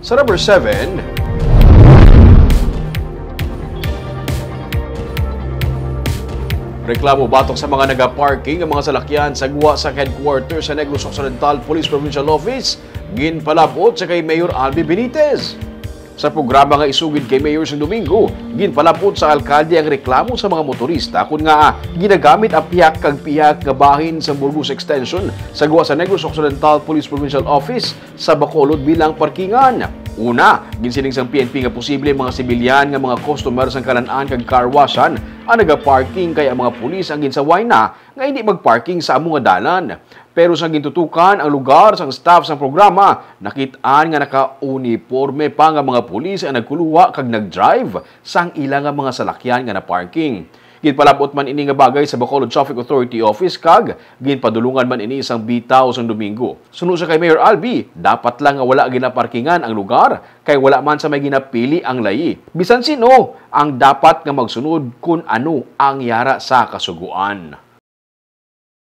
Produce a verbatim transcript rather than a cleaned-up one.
Sa number seven, reklamo batok sa mga nagaparking ang mga salakyan sa gwa sa headquarters sa Negros Occidental Police Provincial Office, ginpalabot sa kay Mayor Albi Benitez. Sa programa nga isugid kay Mayor sang Domingo, ginpalabot sa alkalde ang reklamo sa mga motorista kun nga ginagamit ang pihak kag pihak nga bahin sa Burgos Extension sa gwa sa Negros Occidental Police Provincial Office sa Bacolod bilang parkingan. Una, ginsiling sang P N P nga posible mga sibilyan nga mga customer sang kalan-an kag car washan ang nagaparking, kay ang mga pulis ang ginsaway na nga hindi magparking sa amo nga dalan. Pero sa gintutukan ang lugar sang staff sang programa, nakit-an nga naka-uniporme pa nga mga pulis ang nagkuluwa kag nag-drive sang ila nga mga salakyan nga na-parking. Ginpalabot man ini nga bagay sa Bacolod Traffic Authority Office kag ginpadulungan man ini sang bitaw sang Domingo. Suno sa kay Mayor Albi, dapat lang nga wala ginaparkingan ang lugar kay wala man sa may ginapili ang layi. Bisan sino ang dapat nga magsunod kun ano ang yara sa kasugoan.